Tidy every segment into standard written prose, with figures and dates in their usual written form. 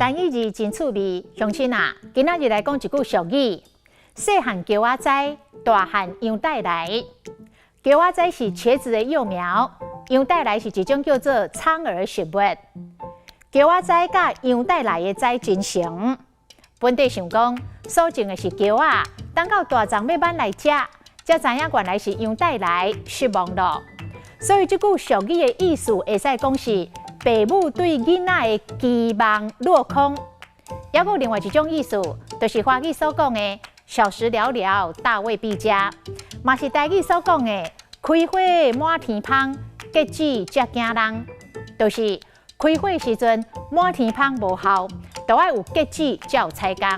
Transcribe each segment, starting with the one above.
台語字真趣味，鄉親啊，今仔日來講一句俗語：細漢蕎仔栽，大漢楊帶來。蕎仔栽是茄子的幼苗，楊帶來是一種叫做蒼耳植物。蕎仔栽佮楊帶來的栽真成，本底想講所種的是蕎仔，等到大欉欲挽來食，才知影原來是楊帶來，失望囉。所以這句俗語的意思，會使講是父母對囡仔的期望落空。猶閣有另外一種意思，就是華語所講的“小時了了，大未必佳”，嘛是台語所講的“開花滿天芳，結子才驚人”，就是開花時陣滿天芳無效，都愛有結子才有彩工。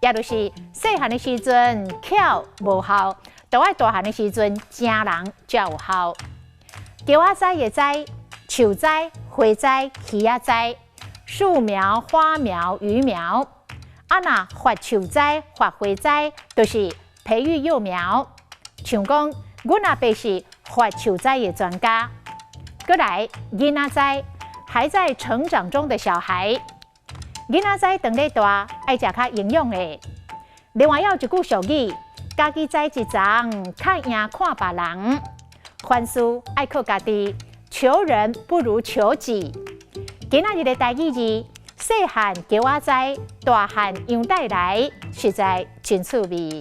也就是細漢的時陣巧無效，都愛大漢的時陣成人才有效。蕎仔栽的栽，樹栽、花栽、魚仔栽，樹苗、花苗、魚苗。啊，若發樹栽、發花栽，就是培育幼苗。像講，阮阿伯是發樹栽的專家。閣來，囡仔栽，還在成長中的小孩。囡仔栽長咧大，愛食較營養的。另外，猶有一句俗語：家己栽一叢，較贏看別人。凡事愛靠家己，求人不如求己。今仔日的台語字，細漢蕎仔栽，大漢楊帶來，實在真趣味。